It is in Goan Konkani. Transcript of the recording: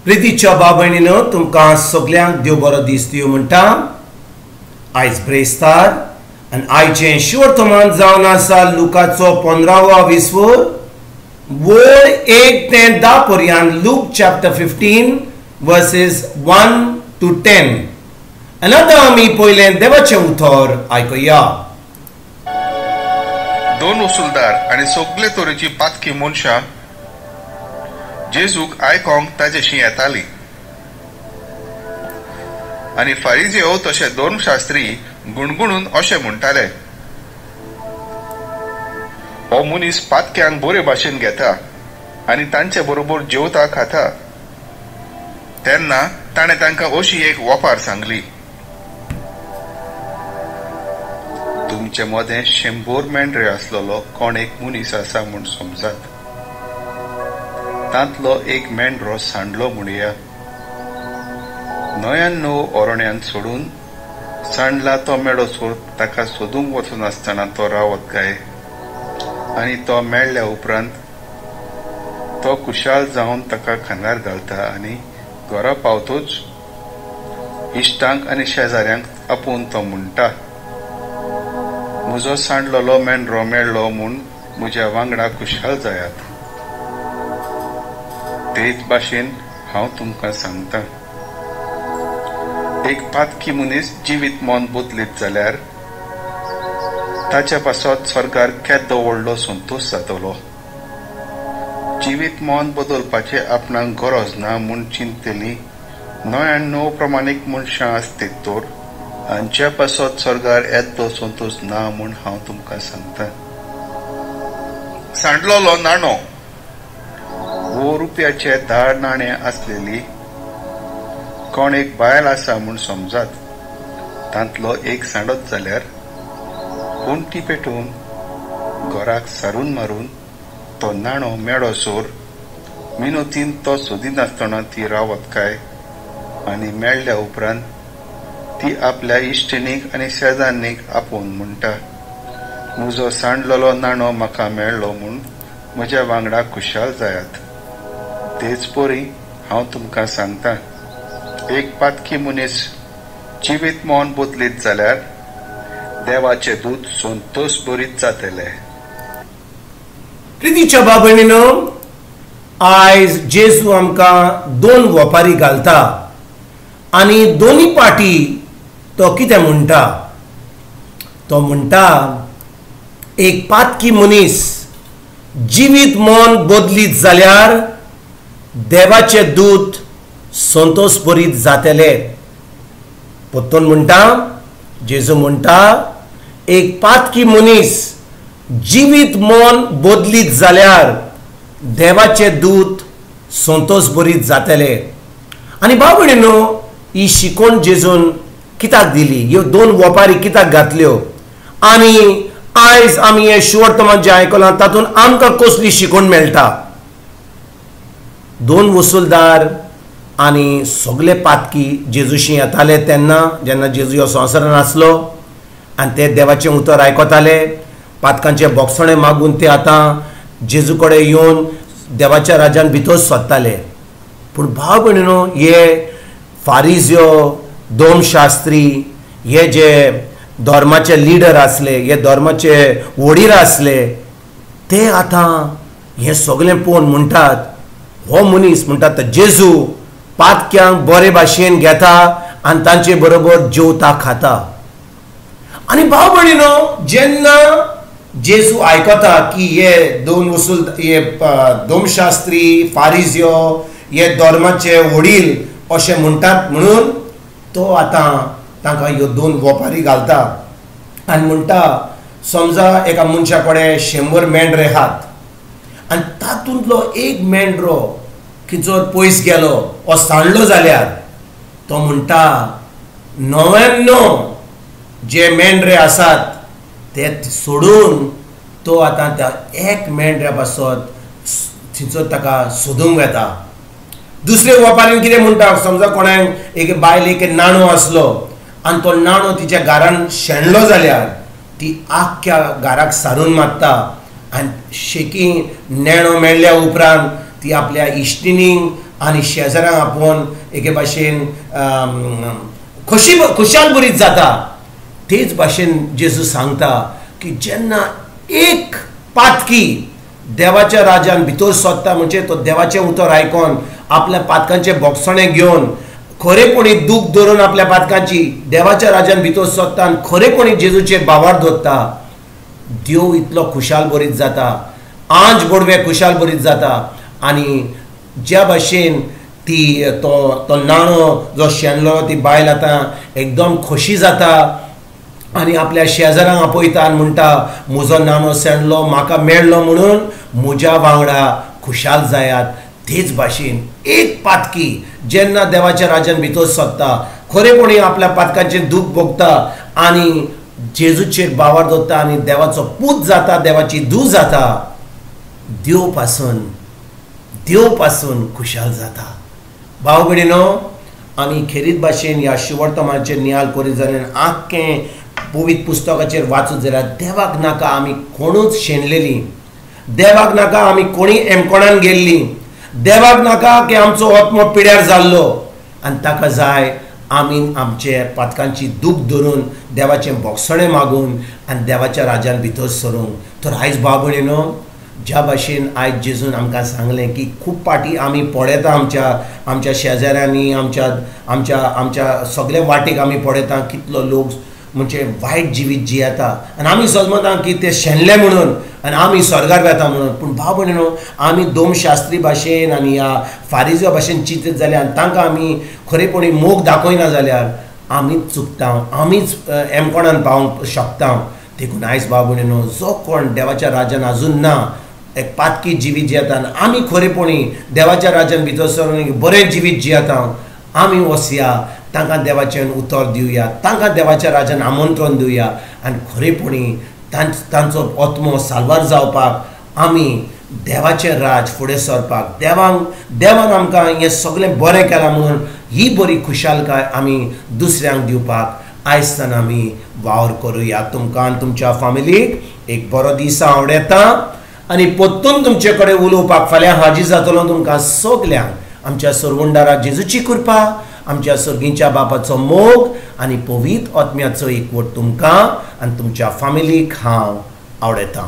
प्रितीच्या भाव भयणीनो, तुमकां सगल्यांक देव बरो दीस दिवं म्हणटा। आयज ब्रेस्तार आनी आयचें शिवर्तमान जावन आसा लुकाचो 15वो विस्वोर वळ 1 ते 10 पर्यंत, लूक चॅप्टर 15 वर्सेस 1 to 10। आनी आतां आमी पयलें देवाचें उतर आयकुया। दोन वसुलदार आनी सगळे तरेची पातकी मनशां जेजूक आयकोंक ताजेशी येताली आनी फारिजेव तशे दोन शास्त्री गुणगुणून अशें म्हणटाले, हो मनीस पातक्यांक बरे भाशेन घेता आनी तांचे बरोबर जेवता खाता। तेन्ना ताणें तांकां अशी एक वपार सांगली, तुमचे मदें 100 मेंढरे आसलेलो कोण एक मनीस आसा म्हूण समजात, तांतलो एक मेंढरो सांडलो म्हणया, 99 ओरण्यान सोडून सांडला तो मेळो सोड ताका सोदूंक वचनासतना तो रावत काय, आनी तो मेळ्ळ्या उपरांत तो खुशाल जावन ताका खांदार घालता आनी घरा पावतूच इश्टांक आनी शेजाऱ्यांक आपोवन तो म्हणटा, म्हजो सांडलेलो मेंढरो मेळ्ळो म्हूण म्हज्या वांगडा खुशाल जायात। तेच भाशेन हांव तुमकां सांगता, एक पातकी मनीस जिवीत मन बदलीत जाल्यार ताच्या पासत स्वर्गार केदो व्हडलो संतोश जातलो। जिवीत मन बदलपाचें आपणाक गरज ना म्हूण चिंतली 99 प्रमाणीक मनशां आसतीत तर हांच्या पासत स्वर्गार येदो संतोश ना म्हूण हांव तुमकां सांगता। सांडलेलो नाणो वो रुपयाचे 10 नाणे आसलेली कोण एक बायल आसा म्हूण समजात, तांतलो एक सांडत जाल्यार कोणती पेटोवन घराक सारून मारून तो नाणो मेळो सोर मिनोतीन तो सोदिनासतना ती रावत काय, आनी मेळ्ळ्या उपरांत ती आपल्या इश्टिणीक आनी शेजान्नीक आपोवन म्हणटा, म्हजो सांडलेलो नाणो म्हाका मेळ्ळो म्हूण म्हज्या वांगडा खुशाल जायात। तेच परी हांव तुमकां सांगता, एक पातकी मनीस जिवीत मन बदलीत जाल्यार देवाचे दूत संतोष भरीत जातले। प्रितीच्या भाव भयणीनो, आयज जेजू आमकां दोन वपारी घालता आनी दोनी पाटी तो कितें म्हणटा, तो म्हणटा एक पातकी मनीस जिवीत मन बदलीत जाल्यार देवाचे दूत संतोष भरीत जातले। परतून म्हणटा, जेजू म्हणटा एक पातकी मनीस जिवीत मन बदलीत जाल्यार देवाचे दूत संतोष भरीत जातले। आनी भाव भयणीनो, ही शिकोवण जेजून कित्याक दिली, ह्यो दोन वपारी कित्याक घातल्यो आनी आयज आमी हें शिवर्तमान जें आयकलां तातूंत आमकां कसली शिकोवण मेळटा? दोन वसुलदार आनी सगले पातकी जेजूशी येताले तेन्ना, जेन्ना जेजू ह्यो संवसारान आसलो आनी ते देवाचें उतर आयकताले, पातकांचे बोगसणे मागून ते आतां जेजू कडेन येवन देवाच्या राज्यान भितर सोदताले। पूण भाव भयणीनो, हे फारिज्यो, दोमशास्त्री, हे जे धर्माचे लिडर आसले, हे धर्माचे वडील आसले, ते आतां हें सगळें पळोवन म्हणटात हो मनीस म्हणटात जेजू पातक्यांक बरे भाशेन घेता आनी तांचे बरोबर जेवता खाता। आनी भाव भयणीनो, जेन्ना जेजू आयकता की हे दोन वसूल, हे दोमशास्त्री, फारिज्यो, हे धर्माचे वडील अशें म्हणटात म्हणून तो आतां तांकां ह्यो दोन वपारी घालता आनी म्हणटा, समजा एका मनशा कडेन 100 मेंढरे आहात आनी तातूंतलो एक मेंढरो खंयचो पयस गेलो वो सांडलो जाल्यार तो म्हणटा 99 जे मेंढरे आसात ते सोडून तो आतां त्या एक मेंढऱ्या पासत थंयचो ताका सोदूंक वेता। दुसरे वपारीन कितें म्हणटा, समजा कोणाक एक बायलेक एक नाणो आसलो आनी तो नाणो तिच्या घरान शेणलो जाल्यार ती आख्ख्या घराक सारून मारता आनी शेकी नेणो मेळ्ळ्या उपरांत ती आपल्या इश्टिणींक आनी शेजाऱ्यांक आपोवन एके भाशेन खोशी खुशाल बरीत जाता. तेच भाशेन जेजू सांगता की जेन्ना एक पातकी देवाच्या राजान भितर सोदता, म्हणजे तो देवाचें उतर आयकोन आपल्या पातकांचें बोगसणें घेवन खरेपणी दूख धरून आपल्या पातकांची देवाच्या राजान भितर सोदता आनी खरेपणी जेजूचेर बावार दवरता, देव इतलो खुशाल बरीत जाता, आंज बोडवे खुशाल बरीत जाता. आनी ज्या भाशेन ती तो तो नाणो जो शेणलो ती बायल आतां एकदम खोशी जाता आनी आपल्या शेजाऱ्यांक आपयता आनी म्हणटा म्हजो नाणो शेणलो म्हाका मेळ्ळो म्हणून म्हज्या वांगडा खुशाल जायात. तेच भाशेन एक पातकी जेन्ना देवाच्या राजान भितर सोदता, खरेपणी आपल्या पातकांचें दूख भोगता आनी जेजूचेर बावार दवरता आनी देवाचो पूत जाता, देवाची धूव जाता, देव पासून खुशाल जाता. भाव भयणीनो, आमी खेरीत भाशेन ह्या शिवर्तमानाचेर नियाळ करीत जाल्यार आख्खें पवित्र पुस्तकाचेर वाचत जाल्यार देवाक नाका आमी कोणूच शेणलेलीं, देवाक नाका आमी कोणी एमकोणान गेल्लीं, देवाक नाका की आमचो आत्मो पिड्यार जाल्लो आनी ताका जाय आमी आमचे पातकांची दूख धरून देवाचें बोगसणें मागून आनी देवाच्या राजान भितर सरूंक. तर आयज भाव भयणीनो, ज्या भाशेन आयज जेजून आमकां सांगलें की खूब पाटी आमी पळयता आमच्या आमच्या शेजाऱ्यांनी, आमच्या आमच्या आमच्या सगल्या वाटेक आमी पळयता कितलो लोक म्हणजे वायट जिवीत जियेता आनी आमी समजता की ते शेणले म्हणून आनी आमी स्वर्गार वेता म्हणून. पूण भाव भयणीनो, आमी दोमशास्त्री भाशेन आनी ह्या फारिज्या भाशेन चिंतीत जाल्यार आनी तांकां आमी खरेपणी मोग दाखयना जाल्यार आमीच चुकता, आमीच एमकोणान पावोवंक शकता. देखून आयज भाव भयणीनो, जो कोण देवाच्या राजान आजून ना एक पातकी जिवीत जियेता आनी आमी खरेपणी देवाच्या राजान भितर सरून बरें जिवीत जियेता, आमी वसया तांकां देवाचें उतर दिवया, तांकां देवाच्या राजान आमंत्रण दिवया आनी खरेपणी तांचो आत्मो साल्वार जावपाक आमी देवाचें राज फुडें सरपाक देवान आमकां हें सगळें बरें केलां म्हणून ही बरी खुशालकाय आमी दुसऱ्यांक दिवपाक आयजसान आमी वावर करुया. तुमकां आनी तुमच्या फामिलीक एक बरो दीस आवडटा आनी परतून तुमचे कडेन उलोवपाक फाल्यां हाजीर जातलो. तुमकां सगल्यांक आमच्या सरवंडारा जेजूची कृपा, आमच्या सर्गीच्या बापाचो मोग आनी पवित्र आत्म्याचो एकवट तुमकां आनी तुमच्या फामिलीक हांव आवडटा.